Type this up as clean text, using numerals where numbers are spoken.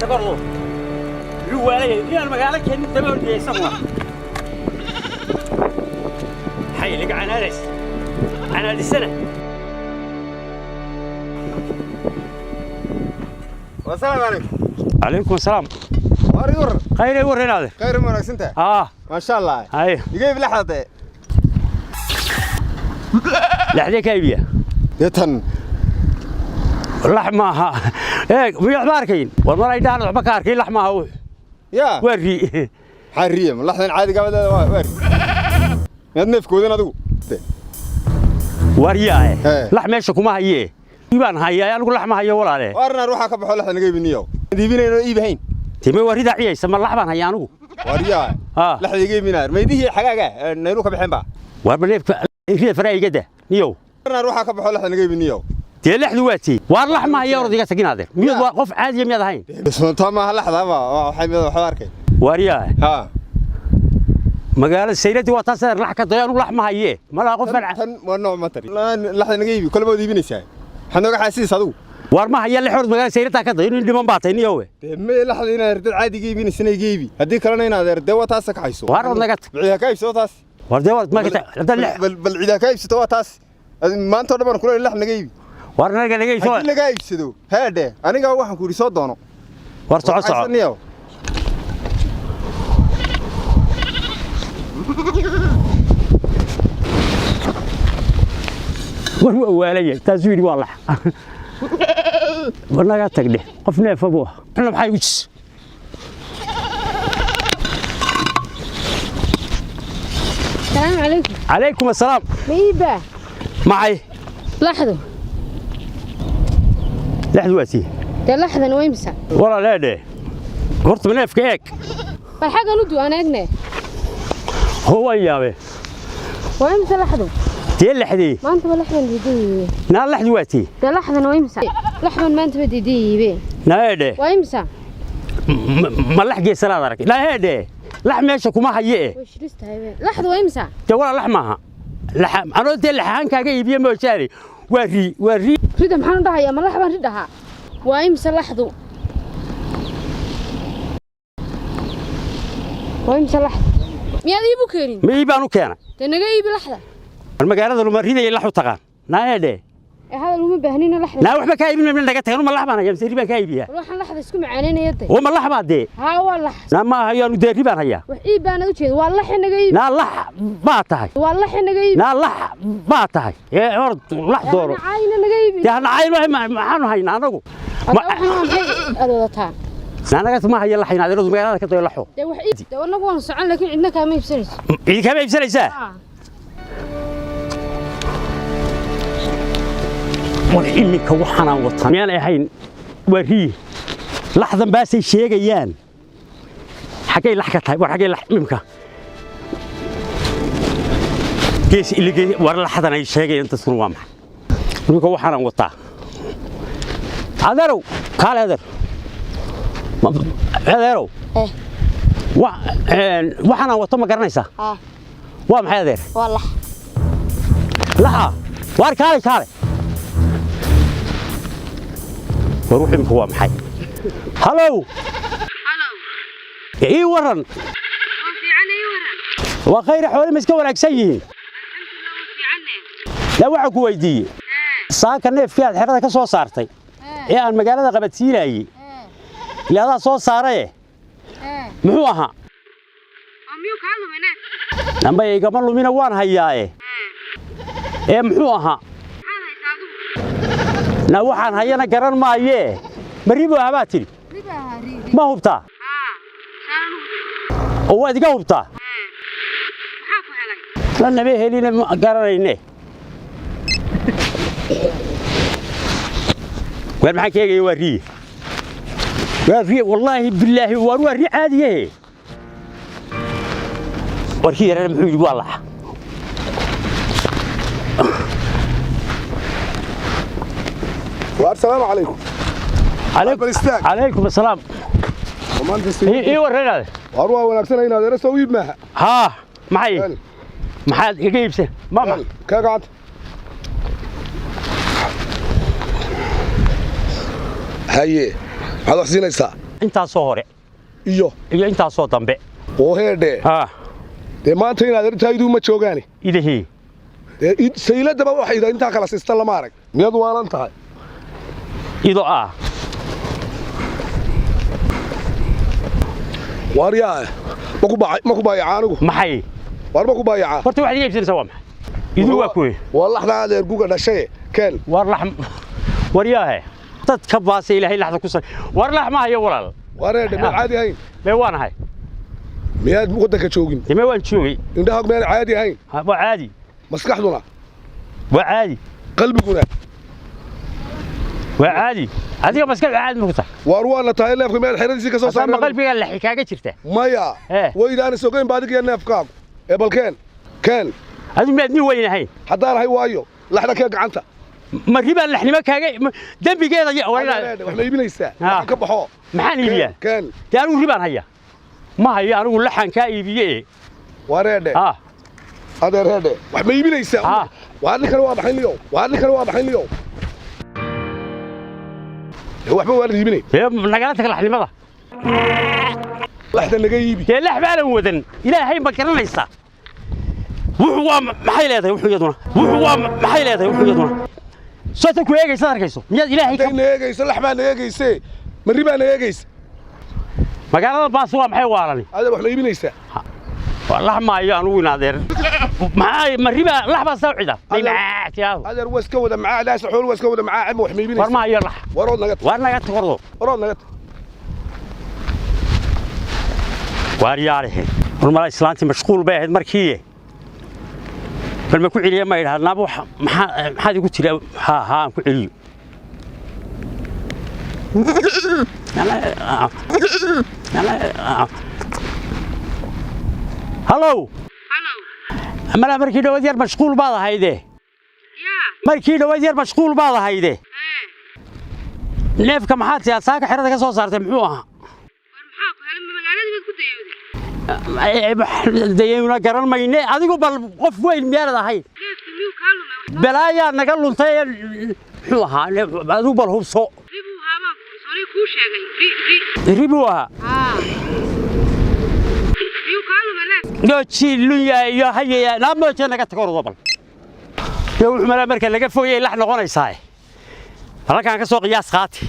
Tago waalaya inaan magaalo keenin daba ordiyay isaguna maxay ilaga canaanays canaadisana. Wasalaamu calaykum. Calaykum asalaam. Waar ii waran? Khayr ay warreenaade. Khayr ma wanaagsan tahay? Aa. Maasha Allah. Hay. Iga iib laxda dee. Laxdee ka iibiya? Dee tan. Lax maaha, eeg miya waxba arkayn war mar ay dhahan waxba ka arkayn, lax maaha wux. Yaa. Waa ri. Maxaa riye? Ma laxdan caadiga ah waa waar. Miyaad neefkoodan adigu? Waryaahe. Hee. Lax meesha kuma hayee, baan hayaa anigu, lax ma hayo walaale. Waarna ruuxa ka baxo laxda naga iibiniyow. Iibinayno iibahayn. Time waa ridaa ciyaysa, ma lax baan hayaa anigu? Waaryaa. Haa. Laxda iga iibinaar. Maydihii xagaaga naylu ka baxeen ba. Waarba neefka rida faraa igada niyow. Waarna ruuxa ka baxo laxda naga iibiniyow. Dee laxdu waa tii waar, lax ma haya, orod iga tagin adeer, miyad waa qof caadiya miyaad ahayn? Taa maaha laxda ba waxay mid waxba arkay. Waaryaa. Haa. Magaalada sayladii waa taas adeer, lax ka dayo, anigu lax ma hayee, malaha qof baan Tan waa nooc ma tari. Laxda naga iibi kolba waad iibinaysaa. Maxaad nooga xaasiis adigu? Waar ma haya lix, orod magaalada sayladaa ka dayo, nin dhiman baa tahay niyowe. Dee ma laxda inaad dad caadiga iibinaysana iga iibi. Haddii kalena inaad dee waa taas ka hayso. Waar orod naga tag. Bal ciidaa ka iibsato taas. Waar dee war ma hadda lix. Bal ciidaa ka iibsato waa taas. Maanta oo dhan baan kula lax naga iibi. Waar naga naga iibso. Haddii lagaa iibsado heedhe aniga waxaan ku yidhi soo doono. War soco soco. Haysan niyow. War waa waalaya, taasuu yidhi waa lax, war naga tag dheh, qof neefa buu ah xuna maxaa igu jis. السلام عليكم. Calaykum assalaam. ميبا. Maxay? لحظة. Lexdu waa tii. ده لحظة ويمسا. Walaaleedhe horta ma neefka eeg. فالحاجة ندو أنا أجنى. Hoo waan yaabe. ويمسا لحظة. Dee lexdii. ما أنت لحظة دي. Naa lexdu waa tii. ده لحظة ويمسا لحظة ما أنت بدي دي بي. Naa eedhe. ويمسا. Ma lax geesanaad arag, naa eedhe lax meesha kuma haye eh. وش لسه هاي لحظة ويمسا. Dee walaa lax maaha, lax anoo dee laxahaan kaaga iibiye moojaane, waa rii, waa rii. ريدا محل ده يا ما لحظة ريدها ويمسا لحظة ويمسا لحظة يا دي بكرين. Ma ii baan u keenay. ده نجاي بلحظة. War magaalada luma ridaya lax u taqaan, naa eedhe. هذا اللي مبهنين لحظة. Naa waxba kaa iibin mayno, naga tagin, ma lax baan hayaa mise ri baan kaa iibiyaa? روح لحظة اسكو معانين يدي. Oo ma lax baa dee? ها والله. Naa ma hayo anu, dee ri baan hayaa. wax ii baan u jeedo waa lax inaga iib. Naa lax baa tahay. Waa lax inaga iib. Naa lax baa tahay ee orod lax dooro. Caayna naga iib. Dee hana cayn maxaanu haynaa anagu? Hadda waxaan waa maxay aad wadataa? Naa naga ma haya laxayn adeeradu, magaalada ka dayo laxo. Dee wax iib dee anagu waan socon laakiin cidna kaama iibsanayso. Cidi kaama iibsanaysaa. War iminka waxaanaan wataa miyaan ahayn? Waa rii, laxdan baasay sheegayaan, xaggay lax ka tahay? War xaggay lax imimka gees iligee? War laxdan ay sheegayaan dadkuna waa maxay iminka waxaanaan wataa? Adeerow kaale, adeer, adeerow. Eh. Waxaanaan wato ma garanaysaa? ها. Waa maxay adeer? والله. Laxa waar, kaale kaale, war wux imika waa maxay? Halow, ii waran. Waa khayr, xooli ma iska wanaagsan yihiin? La waxaan ku weydiiyey saaka neefkii aad xerada ka soo saartay ee aan magaalada qabadsiinayey, ile adaa soo saaraye, muxuu ahaa? Amba igama lumina, waan hayaaye ee muxuu ahaa? Na waxaan hayana garan maayee, ma ribu ahaa baa tidhi? Ma hubtaa oo waad iga hubtaa? La nama helina, ma garanayne. Waar maxaan ka eegaya? Waa riye, waa riye, wallaahi bilaahi, waar waa ri caadiyahe. Warkii yarana muxuu yidhi? Waa laxa. Waar salaamu calaykum. Bal istaag. Calaykum assalaam. Maanta ii warranaade. Waar waa wanaagsan inaad era soo iib maaha. Haa, maxay? Yaali. Maxaad iga iibsan ma Yaali, kaa gacanta. Haye, maxaad wax siinaysaa? Intaasoo hore iyo iyo intaasoo dambe. Oo heedhe. Ha. Dee maanta inaad arrintaa iduu ma joogaani. Idahii. Dee sayladaba wax ida intaa kala siista lama arag. Miyaad waalan tahay? Ido ah. Waar yaa, ma ku baayacaa anigu? Maxay? Waar ma ku baayacaa? Horta waxaad iga iibsanaysaa waa maxay? Idu waa kuwe. Waa laxda adeer guga dhashay, keen. War lax, war yaahe, dadka baase Ilaahay laxda ku sar. War lax ma hayo, walaal. Waar heedhe, miyaad caadi ahayn? Mee waan ahay. Miyaad waddanka joogin? Dee mee waan joogay. Indhahaag miyaan caadi ahayn? Ha, waa caadi. Maskaxduna? Waa caadi. Qalbiguna? Waa caadi. Adiga maskaxdu caadi ma ku tahay? Waar waana tahay. Neefka miyaad xeradiisii ka soo Haddaan ma saareen? Qalbigaa laxi kaaga jirta? Maya. Eh. Waydaan is ogeyn ba adiga iyo neefkaagu ee balkeen keen. Adigu miyaad nin weyn ahayn? Haddaan ahay, waayo laxda kee gacanta. Ma ribaan laxnimo kaaga dembigeeda Adeer, wax ma iibinaysaa? Ah. Waxaan ka baxo. Maxaan iibiyaa? Keen. Dee anigu ribaan haya ma hayo, anigu laxan kaa iibiye e. Waar heedhe. Ah. Adeer heedhe, wax ma iibinaysaa? Ah. Waar ninkan waa maxay niyow? Waar ninkan waa maxay niyow? Dee waxba waa la iibinay. Dee nagala tag laxnimada. Laxda naga iibi. Dee lax baanan wadan, Ilaahay ma garanaysaa? Wuxuu waa maxay leedahay? Wuxuu iyaduna, wuxuu waa maxay leedahay? Wuxuu iyaduna soo ku eegaysa, arkayso miyaad Ilaahay ka Hadday na eegayso, lax baa na eegayse, marri baa na eegaysa. Magaalada baas waa maxay waalani? Adeer, wax ma iibinaysaa? Waa lax maayo anugu inaadeer. Maxaa ma riba lax baa soo cida? Maxaa tiyaado? Adeer, waa iska wada macaa daas, xool waa iska wada macaa. Wax ma War iibinaysaa? maayo lax. Warood naga tag. Waar naga tag, ordo. Warood naga tag. Waar yaalehe, war mala islaantii mashquul bay ahayd markii. Bal ma ku celiya? Ma idhaha naaba waxa maxaa maxaad igu tiri? Ha ha, aan ku celiyo. Hallow. Halow. Malaa markii dhawaad yar mashquul baad ahayde. Yaa. Markii dhawaad yar mashquul baad ahayde. Ee. Neefka maxaad tiyaa saaka xerada ka soo saartay muxuu ahaa? War maxaa ku helay? Magaaladii baad ku dayowday? Dayayna garan mayne. Adigu bal qof weyn miyaanad ahayn? Neefka miyuu kaa lumay? Balaayaa naga luntay ee muxuu ahaa? Adigu bal hubso. Ri buu ahaa baan soray kuu sheegay, ri, ri. Ri buu ahaa. Haa, miyuu kaa lumay neef? Gooji lunya iyo hayaya naamooje naga tago, ordo. Bal dee wuxuu malaa marka laga foyay lax noqonaysaa. Halkaan ka soo qiyaas qaati.